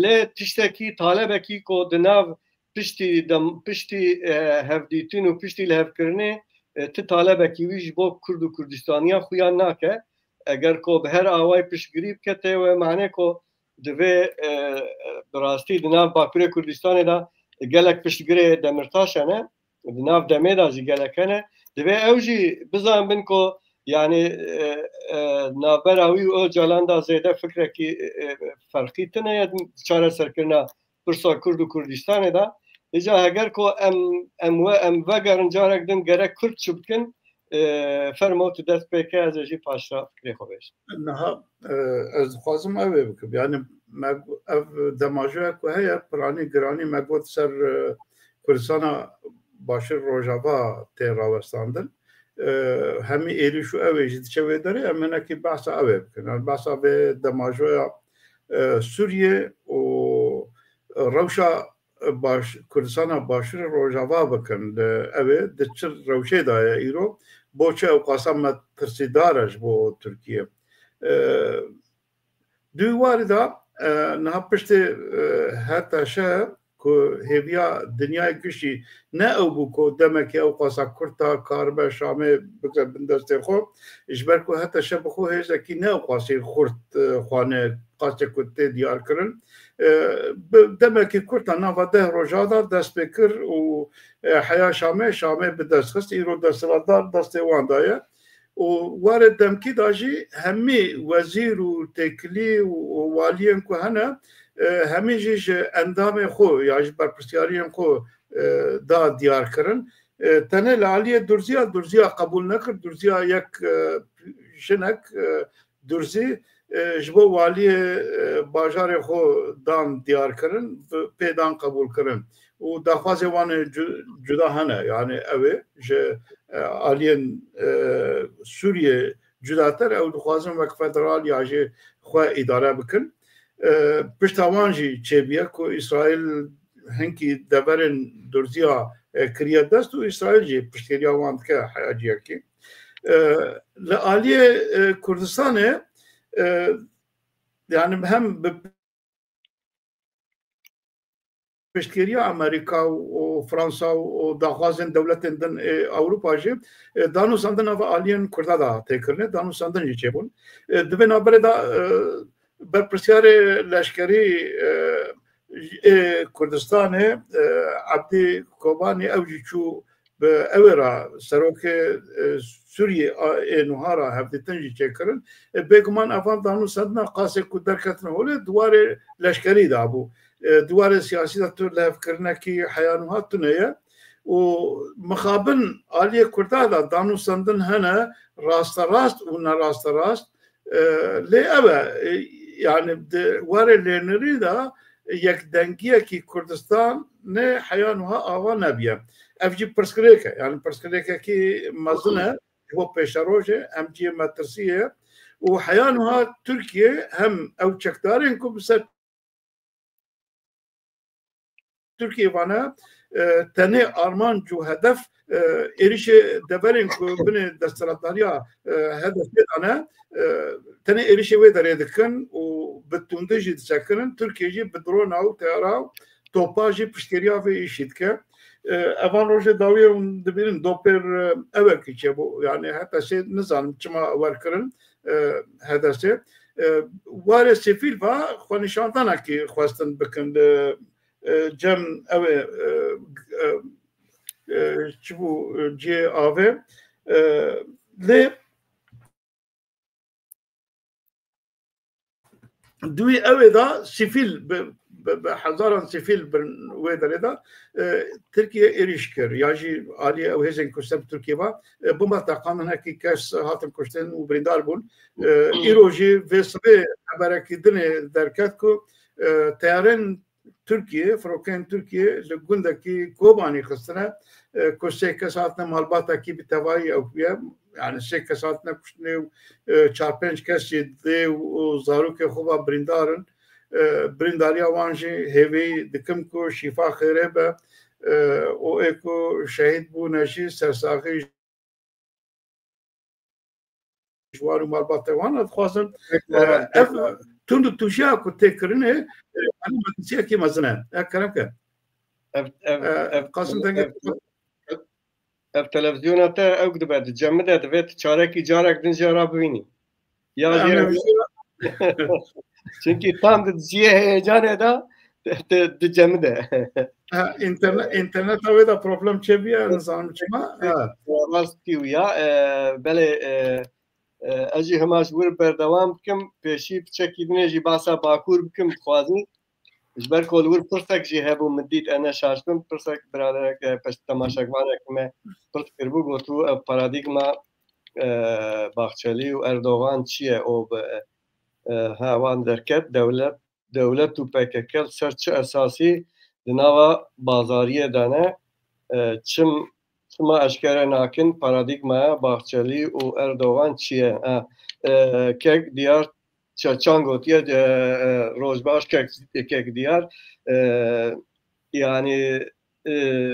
lê tiştekî, talebekî ku di nav piştî dem-, piştî, e, hevdîtin û piştî lihevkirinê, e, ti talebekî wî ji bo Kurd û Kurdistaniya xuya nake. Eger ku bi her awayî piştgirî bike, tê wê mane ku divê, e, e, bi rastî di nav Bakurê Kurdistanê de gelek piştgirê Demirtaş hene, di nav demê de jî gelek hene. Divê ew jî bizanbin ku, yanî, e, e, navbera wî û Ocalan de zêde fikrekî, e, e, ferqî tune ye çareserkirina pirsa Kurd û Kurdistanê de. Îca heger ku em, em we, em vegerin carek din gerek Kurd çi bikin, e, fermo tu dest pê ke, ez ê jî paşra fikrê xwe bêjim. Niha, e, ez dixwazim ew ê bikim. Yani me, ev demajoya ku heye, piranî giranî me got ser, e, Kurdistana Başûr Rojava tê rawestandin. E, hemî êrîş û ew ê jî diçe wê derê, em hinekî behsa ew ê bikin. Yani behsa vê demajoya, e, Sûriyê û rewşa baş, Kurdistana Başûrê Rojava bikin. Li ew ê di çi rewşê de ye îro? Bo çi ew qasa metirsîdar e ji bo Tirkiye? E, di wî warî de, e, niha piştê, e, H T Ş ku hêviya dinyayê giştî ne ew bû ku demekê ew qasa kurt a karibe Şamê bike bin destê xwe, ji ber ku H T Ş bi xwe hêzekî ne ew qasî xurt, e, xwane, qasê ku tê diyar kirin. E, bi demekî kurt a, nava deh roja de dest pê kir û, e, heya Şamê, Şamê bi dest xist, îro desthilatdar destê wan de ye. Û warê demkî de jî hemî wezîr û têkilî û, û waliyên ku hene, e, hemî jî ji endamê xwe ya ji berpirsyariyên xwe, e, da diyar kirin. E, tenê li aliyê Durziya, Durziya qebûl nekir, Durziya yek, e, jinek, e, Durzî, e, ji bo waliyê, e, bajarê xwe dan diyar kirin, pê dan qebûl kirin. Û daxwazê wan ê cu-, cuda hene, yani ew ê ji, e, aliyên, e, Sûriyê cudatir, ew dixwazin wek federal ya jî xwe îdare bikin. E, pişta wan jî çêbûye ku Îsraîl hinkî deverên Durziya, e, kiriye dest û Îsraîl jî piştgiriya wan dike heya ciyekî. E, li aliyê, e, Kurdistanê, e, yani hem bi piştgiriya Amerîka û, û Fransa û, û daxwazên dewletên din ê Ewropa jî, e, danûstandin nava aliyên Kurda de tê kirinê, danûstandin jî çêbûn. E, di vê navberê de, e, berpirsyarê leşkerî, e, ê Kurdistanê, e, Ebdî Kobanî ew jî çû bi ew ê re serokê, e, Sûriyê a, ê nuha re hevdîtin jî çêkirin. E, bêguman evan danûstandina qasê ku derketine holê di warê leşkerî de bû. E, di warê siyasî de tu lihevkirinekî heya nuha tune ye. Û mixabin aliyê Kurda de danûstandin hene rasterast û nerasterast. E, lê ew e, e, yani di warê lênerî de yekdengiyekî Kurdistanê heya nuha ava nebiye. Ev jî pirsgirêk e. Yani pirsgirêkekî mezin e ji bo pêşerojê, hem cihê metirsiyê ye. Û heya nuha Tirkiye hem ew çekdarên ku bi ser Tirkiye vane, e, tenê armanc û hedef, e, êrişê deverên ku binê desthilatdariya, e, H D P'ê de ne, e, tenê êrişê wê derê dikin û bi tundî jî disekirin. Tirkiye jî bi drona û teyara û topa jî piştgiriya vê îşî dike. E, evan rojê dawiyê hûn dibînin dopêr, e, ewekî çêbû. Yani H T S'ê nizanim çima wer kirin, e, H D S'ê. E, warê sivîl va xwenîşandanekî xwestin bikin li, e, cem ew ê, e, e, e, çi bû, e, cihê avê. E, lê Di wî ewê de sivîl bi, bi, bi hezaran sivîl bin wê derê de, e, Tirkiye êrîş kir. Ya jî alî ew hêzên ku ser bi Tirkiye ve, e, bomba teqandin, hinekî kes hatin kuştin û birîndar bûn. E, îro jî vê sibê xeberekî dinê derket ku, e, teyarên Tirkiye, firokeyên Tirkiye li gundekî Kobanî xistine, e, ku sê kes hatine malbatekî bi tevayî ew bûye. Yani sê kes hatine kuştinê û, e, çar pênc kes jî dê û, û zarokê xwe ve birîndar in. E, birîndariya wan jî hêvî dikim ku şîfa xêrê be, e, û ê ku şehîd bûne jî sersaxî ji wan û malbatê wan dixwazin. Pêk E, were, pêk ev were. Tund û tûjiya ku tê kirinê, e, alî metinsiyekî mezin e. E, kerem ke. Ev, ev, E, ev, Qasim dengê ev, ev, ev televizyona te ewk dibe, dicemide, divê tu çarekî carek din jê re bibînî. Ya Em jê re ê Çünkü tam di cihê heyecanê de, di, di, dicemide. Ha, internet, interneta wê de problem çêbûye, nizanim çima. Ha. Rast kî ya, e, belê, e, e, ez jî hema ji wir berdewam bikim, pêşî piçekî dinê jî basa Bakur bikim dixwazim. Ji ber ku li wir pirsek jî hebû, min dît, ez ne şaş bim, pirsek biraderek, e, peş-, temaşevanek me pirs kiribû, gotibû, ev paradîgma, e, Bahçelî û Erdogan çi ye? O bi, e, ha, wan derket, dewlet, dewlet û P K K li ser çi esasî di nava bazariyê de ne? E, çim, çima eşkere nakin paradîgmaya Bahçelî û Erdogan çi ye? E, e, kek diyar ça-, çan gotiye, e, e, rojbaş kek, kek diyar. E, yani, e,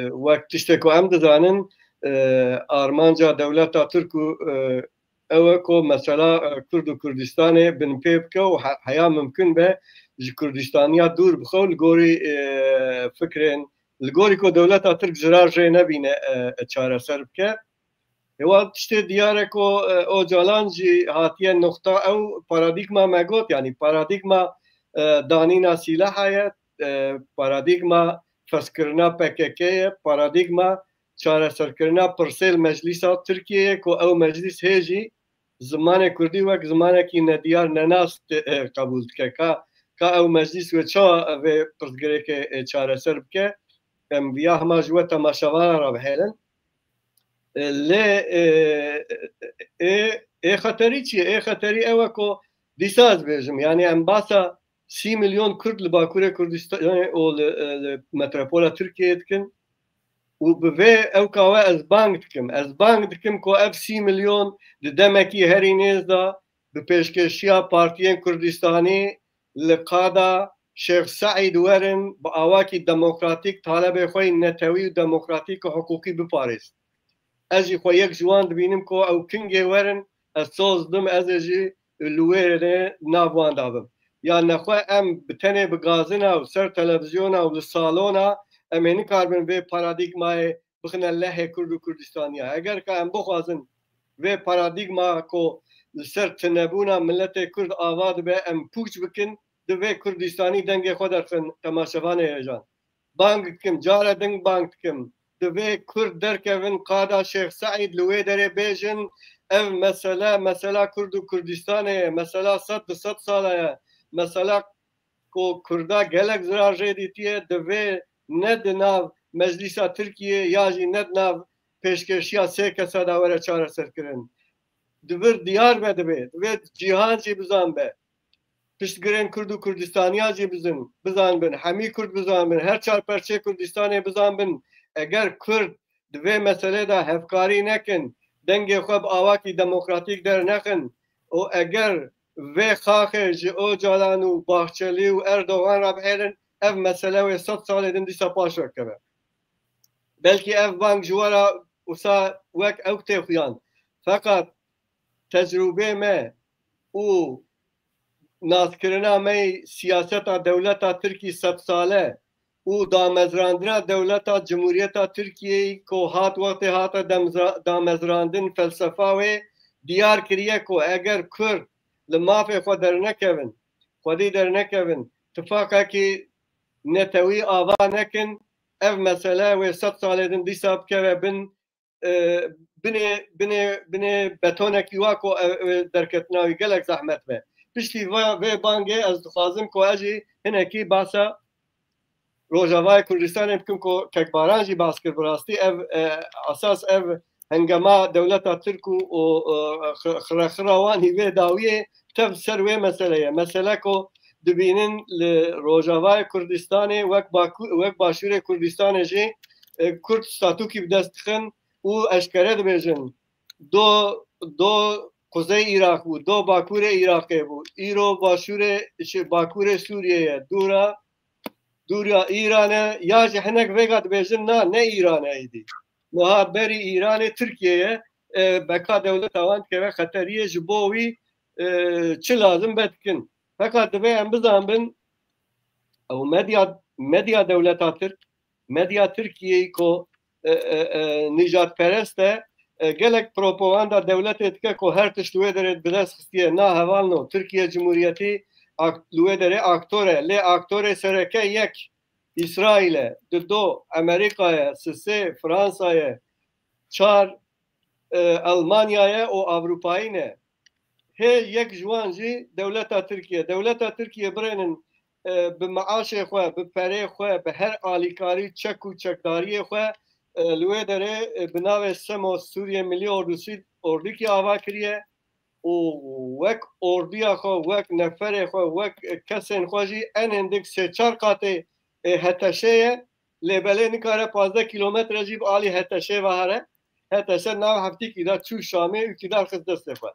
wek tiştê ku em dizanin, e, armanca dewleta Tirk û, e, ew e ku mesela, e, Kurd û Kurdistanê binpê bike û he-, heya mimkun be ji Kurdistaniya dûr bixe û li gorî, e, fikrên, li gorî ku dewleta Tirk zirar jê nebîne, e, e, çareser bike. Hewa tiştê diyar e ku, e, Ocalan jî hatiye nuxta ew paradîgma me got, yanî paradîgma, e, danîna sîleha ye, e, paradîgma feskirina P K K ye, paradîgma çareserkirina pirsê li Meclîsa Tirkiyeyê ku ew meclîs hê jî zimanê kurdî wek zimanekî nediyar nenas, e, qebûl dike. Ka, ka ew meclîs wê çawa vê pirsgirêkê, e, çareser bike? Em viya hema ji we temaşevana re bihêlin. E, lê, e, ê, ê xeterî çi ye? Ê xeterî ew e ku dîsa ez bêjim. Yani em basa sî milyon Kurd li Bakurê Kurdistanê û li, e, li metropola Tirkiyeyê dikin. Û bi vê ewka we ez bang dikim. Ez bang dikim ku ev sî milyon di demekî herî nêz de bi pêşkêşiya partiyên Kurdistanî li qada Şêx Seîd werin, bi awakî demokratîk talebê xwe yên netewî û demokratîk û hiqûqî biparêzin. Ez jî xwe yek ji wan dibînim ku ew kingê werin, ez soz dim, ez ê jî li wê rê nav wan de bim. Ya nexwe em bi tenê bi gazina û ser televizyona û li salona em ê nikarbin vê paradîgmayê bixine lehê Kurd û Kurdistaniya. Eger ka em bixwazin vê paradîgma ku li ser tunebûna miletê Kurd ava dibe, em pûç bikin, divê Kurdistanî dengê xwe derxin. Temaşevanê hêjan, bang dikim, cara din bang dikim, divê Kurd derkevin qada Şêx Seîd, li wê derê bêjin, ev mesele, mesela Kurd û Kurdistanê ye, mesela sed, du sed sala ye, mesela ku Kurda gelek zirar jê dîtiye, divê ne di nav Meclîsa Tirkiyê ya jî ne di nav pêşkêşiya sê kesa de were çareserkirin. Di vir diyar be divê, divê cîhan jî bizanbe. Piştgirên Kurd û Kurdistaniya jî bizin, bizanbin, hemî Kurd bizanbin, her çar perçê Kurdistanê bizanbin. Eger Kurd di vê meselê de hevkarî nekin, dengê xwe bi awakî demokratîk dernexin û eger vê xaxê ji Ocalan û Bahçelî û Erdogan re bihêlin, ev mesele wê sed salê din dîsa paş ve keve. Belkî ev bang ji we re wisa wek ewk tê xuyan. Feqat tecrûbê me û naskirina me yê siyaseta dewleta Tirkî sed sale û damezrandina dewleta Cumhuriyeta Tirkiyeyê ku hat wextê hate demzra-, damezrandin, felsefa wê diyar kiriye ku eger Kurd li mafê xwe dernekevin, xwedî dernekevin, tifaqekî netewî ava nekin, ev mesele wê sed salê din dîsa bikeve bin, e, binê, binê, binê betonekî wa ku, e, e, derketina wî gelek zehmet be. Piştî vê bangê ez dixwazim ku ez jî hinekî behsa Rojavayê Kurdistanê bikim ku Kek Baran jî behs kir. Bi rastî ev, e, esas ev hengema dewleta Tirk û, û, e, xi-, xirexira wan î vê dawiyê tev ser wê mesele ye. Mesele ku dibînin li Rojavayê Kurdistanê wek Baku-, wek Başûrê Kurdistanê jî, e, Kurd statûkî bi dest dixin û eşkere dibêjin, do, do Quzey Îraq bû, do Bakurê Îraqê bû, îro Başûrê, şi-, Bakurê Sûriyê ye, dûra, dûra Îran e, ya jî hinek vêga dibêjin, na, ne Îran e êdî. Niha berî Îranê Tirkiye ye, e, beka dewleta wan dikeve xeteriyê, ji bo wî, e, çi lazim be dikin. Feqat divê em bizanbin, ew medya, medya dewleta Tirk, medya Tirkiyeyê ku, e, e, e, nîjadperest e, e, gelek propaganda dewletê dike ku her tişt wê derê bi dest xistiye. Na, hevalno, Tirkiye Cumhuriyetî ak-, li wê derê aktor e. Lê aktorê sereke yek Îsraîl e, di do Amerîka ye, sisê Fransa ye, çar, e, Almanya ye û Avrupayî ne. Hê yek ji wan jî dewleta Tirkiye. Dewleta Tirkiye birênin, e, bi meaşê xwe, bi perê xwe, bi her alîkarî, çek û çekdariyê xwe, e, li wê derê, e, bi navê SEMO, Sûriye Milî Ordusî, ordîkî ava kiriye û wek ordiya xwe, wek neferê xwe, wek kesên xwe jî en hindik sê çar qatê, e, HTŞ ye. Lê belê nikare pazdeh kîlometre jî bi alî HTŞ ve here. HTŞ nav heftîkî de çû Şamê û îktidar xist destê xwe.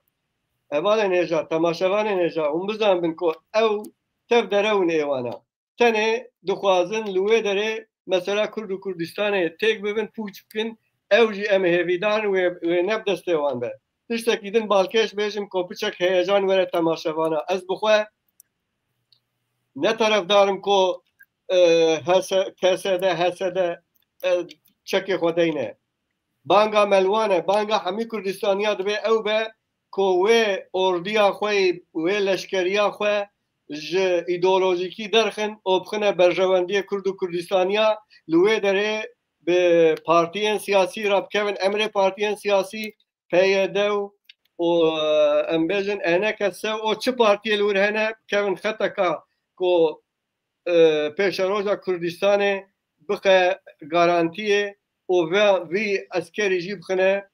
Hevalên hêja, temaşevanên hêja, hûn bizanbin ku ew tev derewin ê wana. Tenê dixwazin li wê derê mesela Kurd û Kurdistanê têk bibin, pûç bikin, ew jî em ê hêvîdar in wê, wê ne bi destê wan be. Tiştekî din balkêş bêjim ku piçek heyecan were temaşevana. Ez bi xwe ne terefdarim ku, e, H S, K S D, H S D, e, çekê xwe deyne. Banga me li wan e, banga hemî Kurdistaniya divê ew be ku wê ordiya xwe, wê leşkeriya xwe ji îdeolojîkî derxin û bixine berjewendiyê Kurd û Kurdistaniya. Li wê derê bi partiyên siyasî re bikevin emrê partiyên siyasî, P Y D û, û, e, em bêjin E N K S û çi partiyê li wir hene, bikevin xeteka ku, e, pêşeroja Kurdistanê bixe garantiyê û ve, vî eskerî jî bixine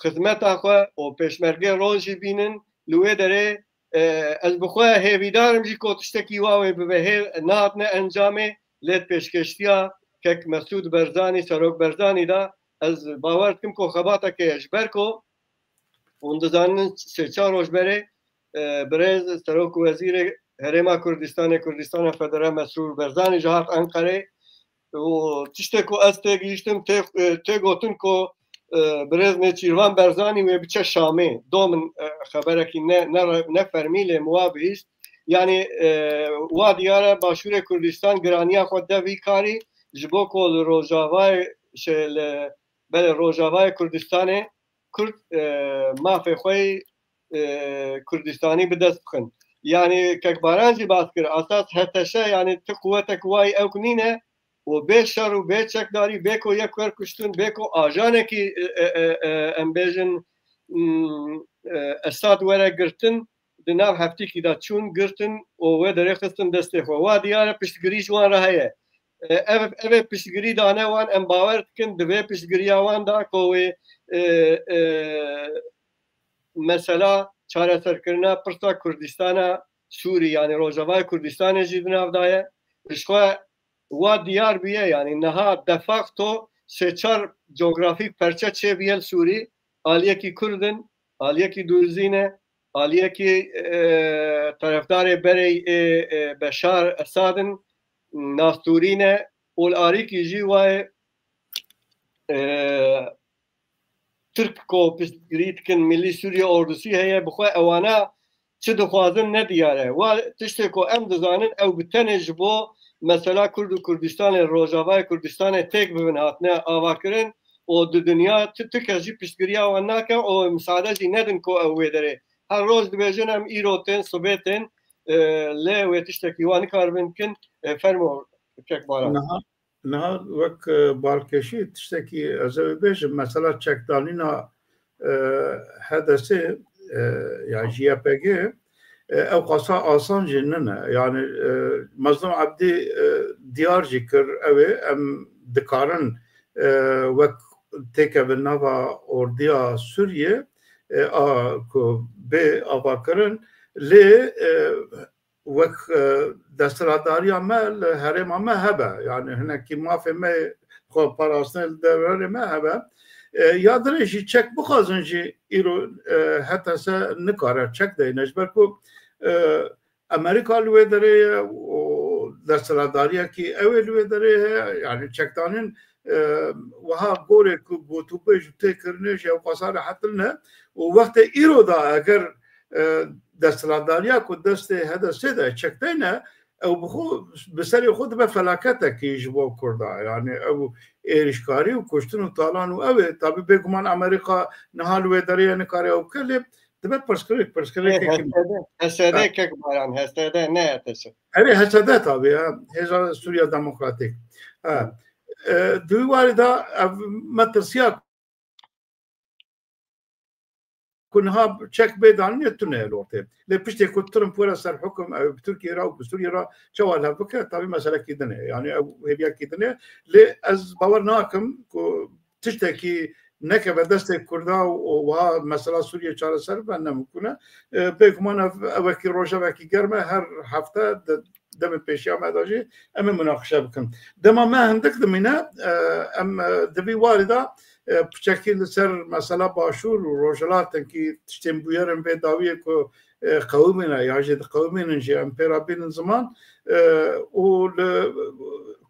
xizmeta xwe û pêşmergê rol jî bînin. Li wê derê, e, ez bi xwe hêvîdar im jî ku tiştekî wa wê bibe. Hê nehatine encamê, lê di pêşkêştiya kek Mesûd Berzanî, Serok Berzanî de ez bawer dikim ku xebateke ye. Ji ber ku hûn dizanin sê çar roj berê, e, birêz Serok û Wezîrê Herêma Kurdistanê, Kurdistana Federe Mesrûr Berzanî jî hat Enqerê û tiştê ku ez têgihîştim, tê, e, tê gotin ku, e, birêz Nêçîrvan Berzanî wê biçe Şamê. Do min, e, xeberekî ne, ne, ne fermî lê min wa bihîst. Yanî, e, wa diyar e Başûrê Kurdistan giraniya xwe de vî karî ji bo ku li Rojavayê, şey, li, belê Rojavayê Kurdistanê Kurd, e, mafê xwe yê, e, Kurdistanî bi dest bixin. Yanî Kek Baran jî bas kir, esas H T Ş, yanî ti quwetek wayî ew nîne û bê şer û bê çekdarî, bê ku yek wer kuştin, bê ku ajanekî, e, e, e, e, em bêjin, mm, e, Esad were girtin, di nav heftîkî de çûn, girtin û wê derê xistin destê xwe. Wa diyar e piştgirî ji wan re heye. E, ev, ev ê piştgirî dane wan, em bawer dikin di vê piştgiriya wan de ku wê, e, e, mesela çareserkirina pirsa Kurdistana Sûrî, yanî Rojavayê Kurdistanê jî di nav de ye. Ji xwe wa diyar bûye, yanî niha de facto sê çar cografîk perçe çêbûye li Sûrî, aliyekî Kurd in, aliyekî Durzî ne, aliyekî, e, terefdarê berê, e, e, Beşar Esad in, Nastûrî ne û li aliyekî jî wayê, e, Tirk ku piştgirî dikin, Milî Sûriye Ordusî heye, bi xwe ewana çi dixwazin ne diyar e. Wa tiştê ku em dizanin, ew bi tenê ji bo mesela Kurd û Kurdistanê, Rojavayê Kurdistanê têk bibin hatine avakirin û di dinya tu, tu kes jî piştgiriya wan nake û misade jî nedin ku ew wê derê. Her roj dibêjin em îro tên, sibê tên, e, lê wê tiştekî wan nikaribin bikin. E, fermo, Kek Baran. Niha, niha wek, e, balkêşî tiştekî ez ê bêjim, mesela çekdanîna, e, H D S, e, ya J P G, E, ew qasa asan jî nine. Yani, e, Mezlûm Ebdî, e, diyar jî kir, ew ê em dikarin, e, wek têkevin nava ordiya Sûriyê, e, a, ku bê avakirin, lê, e, wek, e, desthilatdariya me li herêma me hebe. Yani hinekî mafê me xwe parastinê li derverê me hebe. E, ya dirê jî çek bixwazin jî îro, e, H T S nikare çek deyne. Ji ber ku, e, Amerîka li wê derê ye û desthilatdariyekî ew ê li wê derê heye. Yani çekdanên, e, wiha gorê ku gotûbêj û têkirinê ji ew qasa rehet ne. Û wextê îro da eger, e, desthilatdariya ku destê H D S'ê de çek deyne, ew bi xwe, bi serê xwe dibe felaketekî ji bo Kurda. Yani ew êrişkarî û kuştin û talan û ew ê, tabî bêguman Amerîka niha li wê derê ye, nikare ew bike, lê dibe pirsgirêk, pirsgirêkekî. H S D, H S D kek baran, H S D ne H T S. Erê, H S D tabî ya, Hêza Sûriya Demokratîk. Ha. E, di wî warî de ev metirsiya ku niha çek bê danînê tune ye li ortê. Lê piştê ku Trump were ser hukum, ew bi Tirkiye re û bi Sûriye re çawa li hev bike, tabî meselekî din e. Yani ew hêviyekî din e. Lê ez bawer nakim ku tiştekî nekeve destê Kurda û, û wiha mesela Sûriye çareser bibe, ne mimkun e. E, bêguman ev, ew wekî rojevekî germ e, her hefte di demê pêşiya me de jî em ê munaqişe bikin. Dema me hindik dimîne, e, em, e, di vî warî de, e, piçekî li ser mesela Başûr û Rojhilat, hinkî tiştên bûyerin vê dawiyê ku, e, qewimîne ya jî diqewimînin jî em pê re bînin ziman, e, û li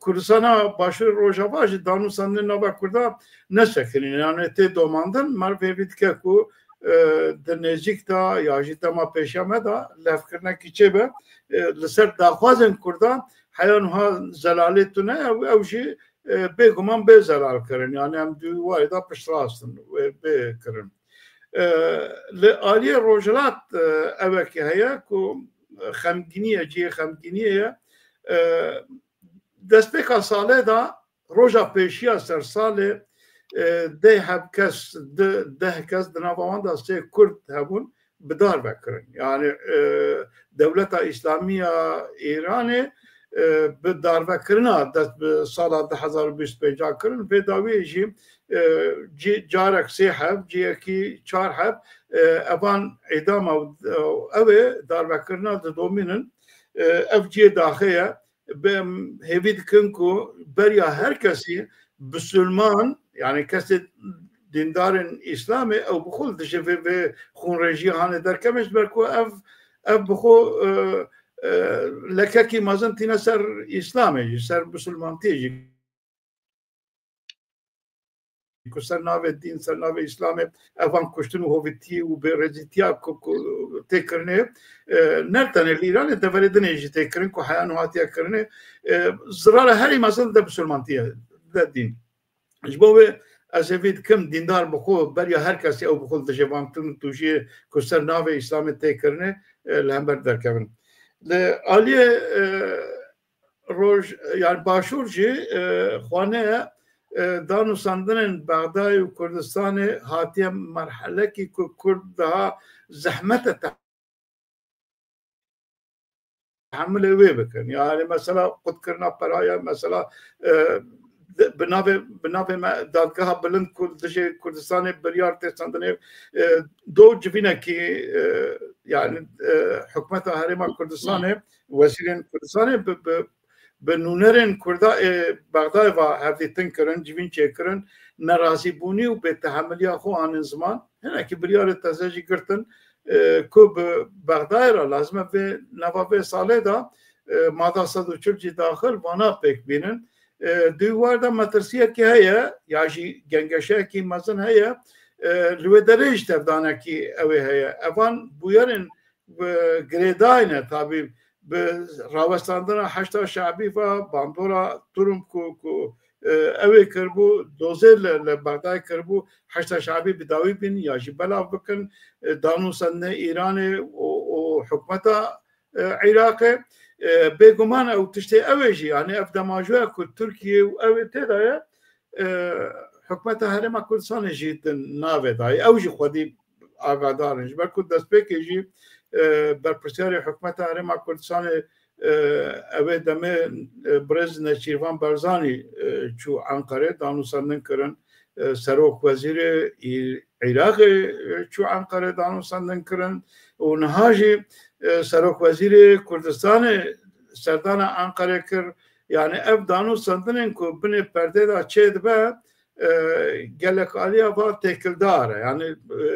Kurdistana Başûrê Rojava jî danûstandinê nava Kurda nesekinîne, yani tê domandin, meriv hêvî dike ku, e, di nêzîk de ya jî dema pêşiya me de levkirinekî çêbe, e, li ser daxwazên Kurda heya niha zelalê tune ye û ew jî, e, bêguman bê zelalkirin. Yani em di wî warî de piştrast in, wê bê kirin. E, li aliyê Rojhilat, e, ewekî heye ku xemgînî ye, cihê xemgîniyê ye. E, destpêka salê de roja pêşiya ser salê, e, deh heb kes, di, deh kes di nava wan de sê Kurd hebûn, bi darve kirin. Yani, e, Dewleta Îslamî ya Îranê, e, bi darvekirina dest bi sala du hezar û bîst û pênc kirin. Vê dawiyê jî, e, cî-, carek sê heb, ciyekî çar heb, e, evan îdama, e, ew ê darvekirina didomînin. E, ev ciyê daxê ye. Bi, em hêvî dikin ku beriya her kesî bisilman, yani kesê dîndarên Îslamê, ew bi xwe li dijî vê, vê xûnrêjiyê hanê derkeve, ji ber ku ev, ev bi xwe, e, e, lekekî mezin tîne ser Îslamê jî, ser bisilmantiyê jî. Ku ser navê dîn, ser navê Îslamê, evan kuştin û hovîtî û bêrezîtiya ku, ku tê kirinê, e, ne tenê li Îranê, deverê dinê jî tê kirin ku heya niha hatiye kirinê, e, zirara herî mezin de bisilmantî ye, de dîn. Ji bo wê ez hêvî dikim dîndar bi xwe beriya her kesî ew bi xwe li dijê van tun û tûjiyê ku ser navê Îslamê tê kirinê, e, li hember derkevin. Li aliyê, e, roj, yani Başûr jî, e, xwane, e, danûstandinên Bexdayê û Kurdistanê hatiye merhelekî ku Kurd daha zehmet e tehemilê wê bikin. Yani mesela qutkirina peraya, mesela, e, bi navê, bi navê me dadgeha bilind ku dijê Kurdistanê biryar tê sendinê, e, do civînekî, e, yani, e, hikûmeta Herêma Kurdistanê, wezîrên Kurdistanê bi, bi, bi nûnerên Kurda ê Bexdayê ve hevdîtin kirin, civîn çêkirin, nerazîbûnî û bêtehemiliya xwe anin ziman. Hinekî biryarê teze jî girtin, e, ku bi Bexdayê re lazim e vê nava vê salê de, e, mada sed û çil jî daxil vana pêk bînin. E, di wî war de metirsiyekî heye, ya jî gengeşeyekî mezin heye, e, li wê derê jî tevdanekî ew ê heye. Evan bûyerên bi girêdayî ne, tabî bi rawestandina Heşda Şe'bî ve bandora Trump ku, ku, e, ew ê kiribû, dozê li, li Bexdayê kiribû, Heşda Şe'bî bi dawî bînin ya jî belav bikin, e, danûstandinê Îranê û, û hikûmeta, e, Iraqê. E, bêguman ew tiştê ew ê jî, yani ev demajoya ku Tirkiye û ew ê tê de ye, e, hikûmeta Herêma Kurdistanê jî di navê de ye. Ew jî xwedî agadar in. Ji ber ku destpêkê jî e, berpirsiyarê hikûmeta Herêma Kurdistanê, e, ew ê demê, e, birêz Neçîrvan Barzanî, e, çû Enqerê, danûstendin kirin, e, serokwezîrê Î-, Iraqê, e, çû Enqerê, danûstendin kirin û niha jî, e, serokwezîrê Kurdistanê serdana Enqerê kir. Yani ev danûstendinên ku binê perdê de çêdibe, e, gelek aliya va têkildar e. Yani, e,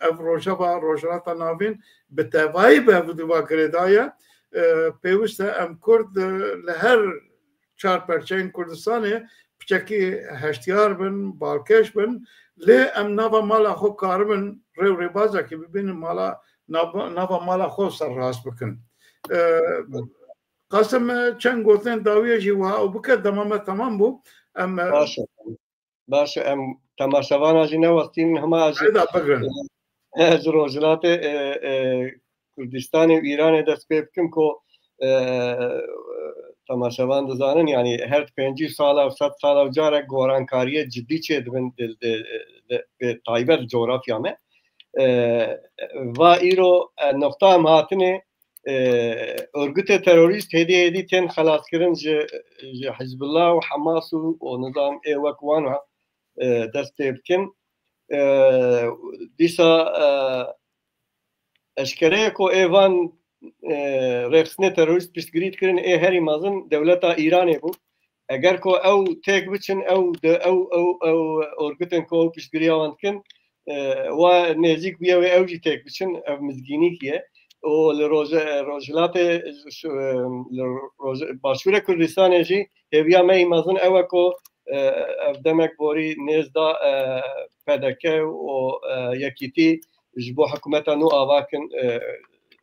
ev rojeva Rojhilata Navîn bi tevayî bi ev diva girêdaye. E, pêwist e em Kurd, e, li her çar perçeyên Kurdistanê piçekî heştiyar bin, balkêş bin, lê em nava mala xwe karibin rê û rêbazekî bibînin, mala, nava, nava mala xwe serrast bikin. E, Qasim, e, çend gotinên dawiyê jî wiha ew bike, dema me temam bû. Em, e, Baş e. Baş e, em temaşevana jî newestînin, hema ez jî, Heda bigrin. e, ez ji Rojhilatê, e, e, Kurdistanê û Îranê dest pê bikim ku, e, temaşevan dizanin, yani her pêncî sala û sed sala û carek gorankariyê cidî çêdibin di, di, di, bi taybet li coğrafya me. E, va îro, e, noqta em hatinê, e, örgütê terorîst hêdî hêdî tên xelaskirin ji, ji Hizbullah û Hamas û, û nizam ê wek wan, e, dest pê bikin. E, dîsa, e, eşkere ye ku ê van, e, rêxistinê terorîst piştgirî dikirin, ê herî mezin dewleta Îranê bû. Eger ku ew têk biçin, ew di, ew, ew, ew örgütên ku ew piştgiriya wan dikin, e, wa nêzîk bûye wê ew jî têk biçin, ev mizgînîkî ye. Û li Roj-, Rojhilatê, li Roj-, Başûrê Kurdistanê jî hêviya me yî mezin ew e ku, e, ev demek borî nêz da, e, P D K û, e, Yekîtî ji bo hikûmeta nû ava kin, e,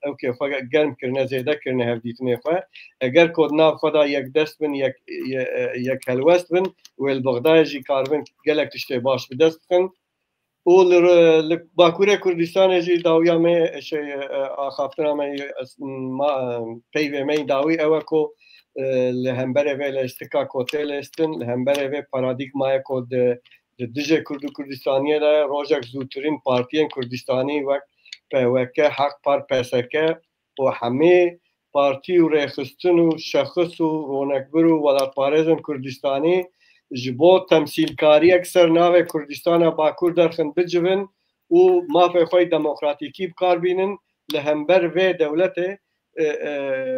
ew kê xwe germ kirine, zêde kirine hevdîtinê xwe. Eger ku di nav xwe de yekdest bin, yek, ye-, e, yek helwest bin, wê li Bexdayê jî karibin gelek tiştê baş bi dest bixin. Û li, li Bakurê Kurdistanê jî dawiya me, şey, e, axaftina me, e, ma, e, peyvê me yî dawî ew e ku, e, li hemberê vê lêstika ku tê lêstin, li hemberê vê paradîgmayê ku di, di dijê Kurd û Kurdistaniyê de rojek zûtirîn partiyên Kurdistanî wek P Y K, Hak Par, P S K û hemî partî û rêxistin û şexis û ronekbir û welatparêzên Kurdistanî ji bo temsîlkariyek ser navê Kurdistana Bakur derxin bicivin û mafê xwe yê demokratîkî bi kar bînin, li hember vê dewletê, e, e,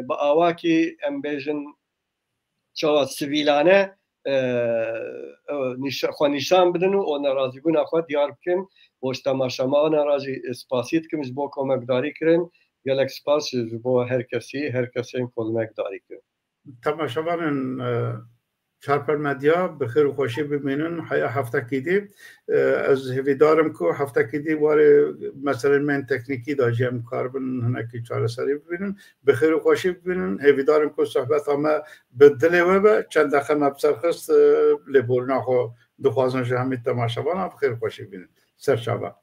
bi awakî, em bêjin, çawa sivîlane, e, e, nîşa-, xwe nîşan bidin û, û nerazîbûna xwe diyar bikin. Û ji temaşevanan re jî spasî dikim ji bo komekdarî kirin. Gelek spas ji bo her kesî, her kesên komekdarî kirin. Temaşevanên, e, Çarper Medya, bi xêr û xweşî bimînin, heya heftekî dî. E, ez hêvîdar im ku heftekî dî warê meselên me yên teknîkî de jî em karibin hinekî çareserî bibînin. Bi xêr û xweşî bibînin. Hêvîdar im ku sohbeta me bi dilê we be. Çend deqe me bi ser xist, e, lêborîna xwe dixwazin ji hemî temaşevanan. Bi xêr û xweşî bibînin. Ser çava.